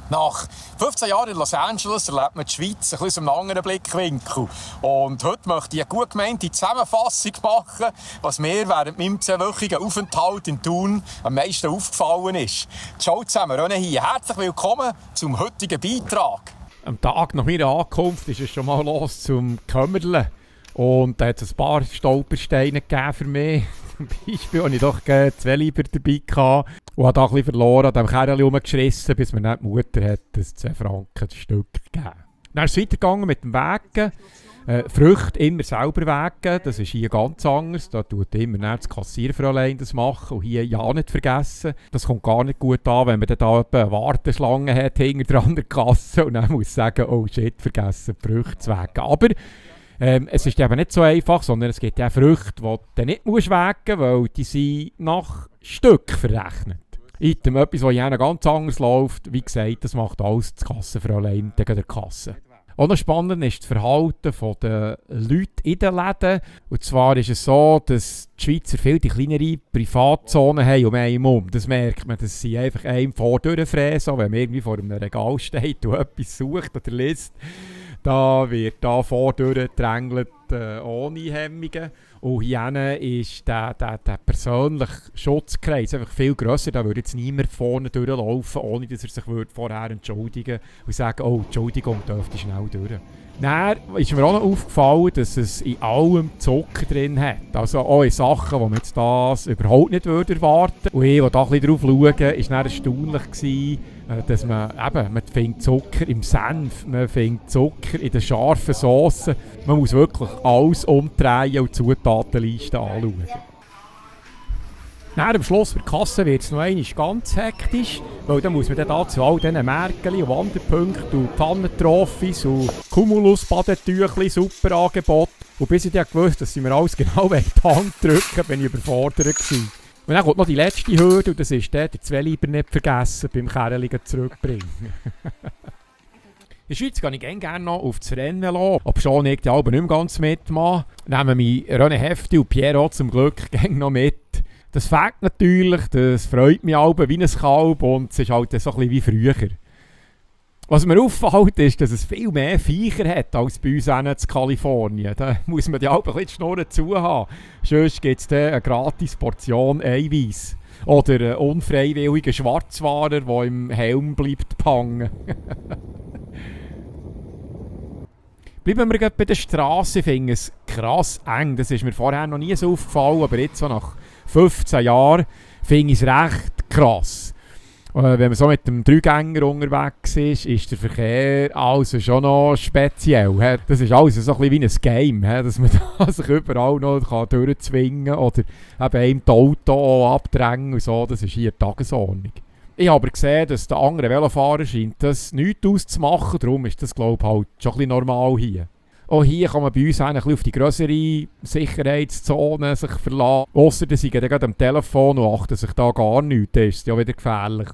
Nach 15 Jahren in Los Angeles erlebt man die Schweiz ein bisschen aus einem anderen Blickwinkel. Und heute möchte ich eine gut gemeinte Zusammenfassung machen, was mir während meinem 10-wöchigen Aufenthalt in Thun am meisten aufgefallen ist. Ciao zusammen, René hier. Herzlich willkommen zum heutigen Beitrag. Am Tag nach meiner Ankunft ist es schon mal los zum Kömmerle. Und da hat es ein paar Stolpersteine gegeben für mich. Zum Beispiel hatte ich doch 2 Lieber dabei gehabt und habe da ein bisschen verloren, an diesem Kerl rumgeschissen, bis mir dann die Mutter hat das 2 Franken Stück gegeben. Dann ist es weitergegangen mit dem Wägen. Früchte immer selber wägen, das ist hier ganz anders. Da tut immer das Kassierfräulein das machen und hier ja nicht vergessen. Das kommt gar nicht gut an, wenn man dann da eine Warteschlange hat hinter dran der Kasse und dann muss sagen, oh shit, vergessen die Früchte zu wägen. Aber es ist eben nicht so einfach, sondern es gibt ja Früchte, die du nicht wägen musst, weil die sind nach Stück verrechnet. Item, etwas, was hier ganz anders läuft, wie gesagt, das macht alles das Kassenfräulein gegen der Kasse. Auch noch spannend ist das Verhalten der Leute in den Läden. Und zwar ist es so, dass die Schweizer viel die kleinere Privatzonen haben um einen herum. Das merkt man, dass sie einfach einem vordurchfräsen, wenn man irgendwie vor einem Regal steht und etwas sucht oder liest. Da wird da vordurch gedrängelt ohne Hemmungen. Und hier ist der persönliche Schutzkreis einfach viel grösser. Da würde jetzt niemand vorne durchlaufen, ohne dass er sich vorher entschuldigen würde und sagen, oh, Entschuldigung, dürfte schnell durch. Dann ist mir auch noch aufgefallen, dass es in allem Zucker drin hat. Also auch in Sachen, wo man jetzt das überhaupt nicht erwarten würde. Und ich, der da ein bisschen drauf schaue, war dann erstaunlich gewesen, dass man findet Zucker im Senf, man findet Zucker in den scharfen Soßen. Man muss wirklich alles umdrehen und die Zutatenliste anschauen. Dann am Schluss bei der Kasse wird es noch einmal ganz hektisch, weil dann muss man dann zu all diesen Märkchen und Wanderpunkten und Tannentrophys und Cumulus-Badetüchli, super Angebot. Und bis ich dann gewusst, dass sie mir alles genau in die Hand drücken, bin ich überfordert gewesen. Und dann kommt noch die letzte Hürde und das ist der 2 Lieber nicht vergessen beim Kerli zurückbringen. In der Schweiz gehe ich gerne noch auf das Rennvelo, obschon ich die Alben nicht mehr ganz mitmache. Nehmen mich René Hefti und Pierrot zum Glück noch mit. Das fängt natürlich, das freut mich Alben wie ein Kalb und es ist halt so ein bisschen wie früher. Was mir auffällt, ist, dass es viel mehr Viecher hat als bei uns in Kalifornien. Da muss man die Alben ein bisschen die Schnurren zu haben. Sonst gibt es eine gratis Portion Eiweiß. Oder einen unfreiwilligen Schwarzwahrer, der im Helm bleibt hängen. Bleiben wir bei der Straße, ich finde es krass eng. Das ist mir vorher noch nie so aufgefallen, aber jetzt so nach 15 Jahren finde ich es recht krass. Wenn man so mit dem Dreigänger unterwegs ist der Verkehr also schon noch speziell. Das ist alles so ein bisschen wie ein Game, dass man sich überall noch durchzwingen kann oder eben einem das Auto abdrängen und so. Das ist hier die Tagesordnung. Ich habe aber gesehen, dass der andere Velofahrer scheint das nichts auszumachen, darum ist das, glaube ich, halt schon ein bisschen normal hier. Auch hier kann man bei uns ein bisschen auf die grössere Sicherheitszone sich verlassen. Ausser, dass sie gerade am Telefon und achten sich da gar nichts, dann ist es ja wieder gefährlich.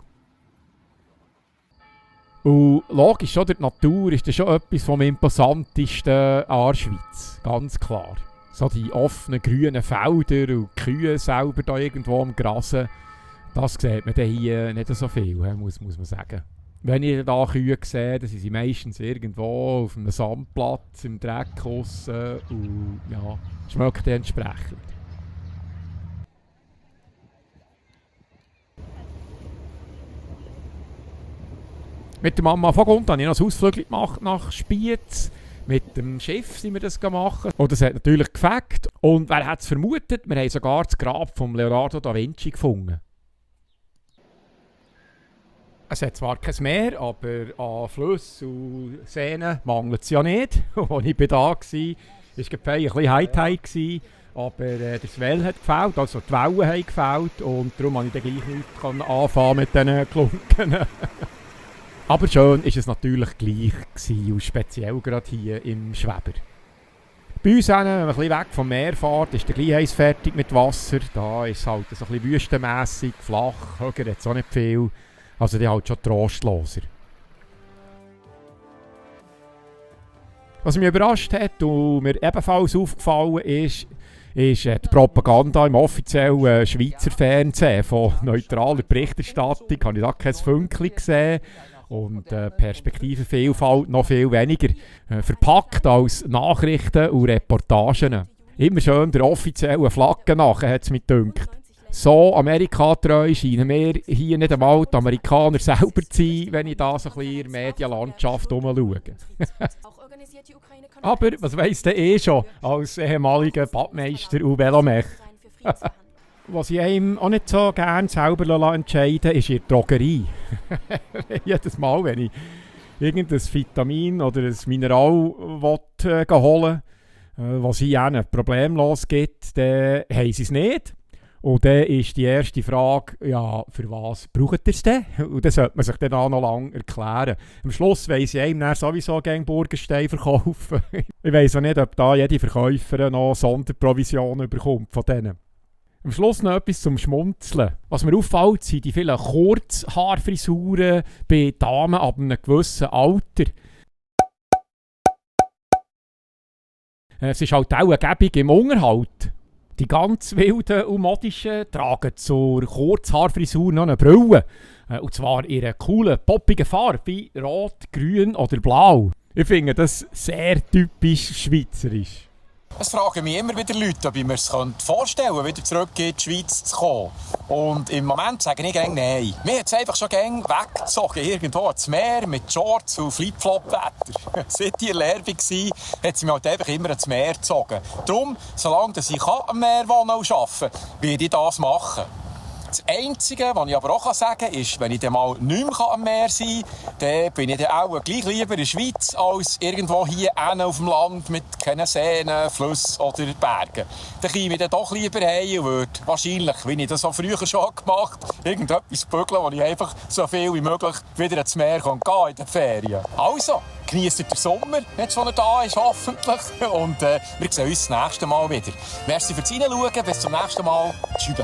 Und logisch, oder? Die Natur ist das schon etwas vom Imposantesten an der Schweiz, ganz klar. So die offenen grünen Felder und die Kühe selber da irgendwo am Grasen. Das sieht man hier nicht so viel, muss man sagen. Wenn ich da Kühe sehe, dann sind sie meistens irgendwo auf einem Sandplatz im Dreck draussen und ja, schmeckt entsprechend. Mit der Mama von Grund habe ich noch ein Ausflug gemacht nach Spiez. Mit dem Schiff sind wir das gemacht. Und das hat natürlich gefegt. Und wer hat es vermutet? Wir haben sogar das Grab von Leonardo da Vinci gefunden. Es hat zwar kein Meer, aber an Flüssen und Seen mangelt es ja nicht. Als ich da war, war es ein bisschen High-Tide. Aber der Swell hat gefällt, also die Wellen haben gefällt. Und darum konnte ich dann gleich nicht anfangen mit diesen Klunken. Aber schön war es natürlich gleich gewesen, und speziell gerade hier im Schweber. Bei uns, wenn man ein bisschen weg vom Meer fährt, ist der gleich fertig mit Wasser. Da ist es halt so ein bisschen wüstenmässig, flach, höher hat es auch nicht viel. Also die halt schon trostloser. Was mich überrascht hat und mir ebenfalls aufgefallen ist die Propaganda im offiziellen Schweizer Fernsehen von neutraler Berichterstattung. Habe ich da kein Fünkchen gesehen. Und Perspektivenvielfalt noch viel weniger. Verpackt als Nachrichten und Reportagen. Immer schön der offiziellen Flagge nach, hat es mich gedünkt. So amerikatreu scheinen wir hier nicht einmal die Amerikaner selber zu sein, wenn ich da so ein bisschen in der Medienlandschaft herumschaue. Aber was weiss denn schon als ehemaliger Badmeister und Velomech? Was ich einem auch nicht so gerne selber entscheiden lasse, ist in der Drogerie. Jedes Mal, wenn ich irgendein Vitamin oder ein Mineral holen will, was ihnen problemlos gibt, dann haben sie es nicht. Und dann ist die erste Frage, ja, für was braucht ihr es denn? Und das sollte man sich dann auch noch lange erklären. Am Schluss weiss ich einem dann sowieso gegen Burgerstein verkaufen. Ich weiss auch nicht, ob da jede Verkäuferin noch Sonderprovisionen bekommt von denen. Am Schluss noch etwas zum Schmunzeln. Was mir auffällt, sind die vielen Kurzhaarfrisuren bei Damen ab einem gewissen Alter. Es ist halt auch eine Gebung im Unterhalt. Die ganz wilden und modischen tragen zur Kurzhaarfrisur noch eine Brille. Und zwar in einer coolen, poppigen Farbe wie Rot, Grün oder Blau. Ich finde das sehr typisch schweizerisch. Es fragen mich immer wieder Leute, ob ich mir es vorstellen könnte, wieder zurück in die Schweiz zu kommen. Und im Moment sage ich gerne nein. Mir hat es einfach schon gerne weggezogen, irgendwo ans Meer mit Shorts und Flip-Flop-Wetter. Seit ich in der Lehre war, hat sie mich halt einfach immer ans Meer gezogen. Darum, solange ich am Meer wohnen und arbeiten kann, werde ich das machen. Das Einzige, was ich aber auch sagen kann, ist, wenn ich dann mal nicht mehr am Meer sein kann, dann bin ich dann auch gleich lieber in der Schweiz als irgendwo hier auf dem Land mit keinen Seen, Flüssen oder Bergen. Dann käme ich dann doch lieber heim und würde wahrscheinlich, wie ich das auch früher schon gemacht habe, irgendetwas bügeln, wo ich einfach so viel wie möglich wieder ins Meer gehen kann in den Ferien. Also, genießt den Sommer, jetzt wo er da ist, hoffentlich. Und wir sehen uns das nächste Mal wieder. Merci fürs Reinschauen, bis zum nächsten Mal. Tschüss.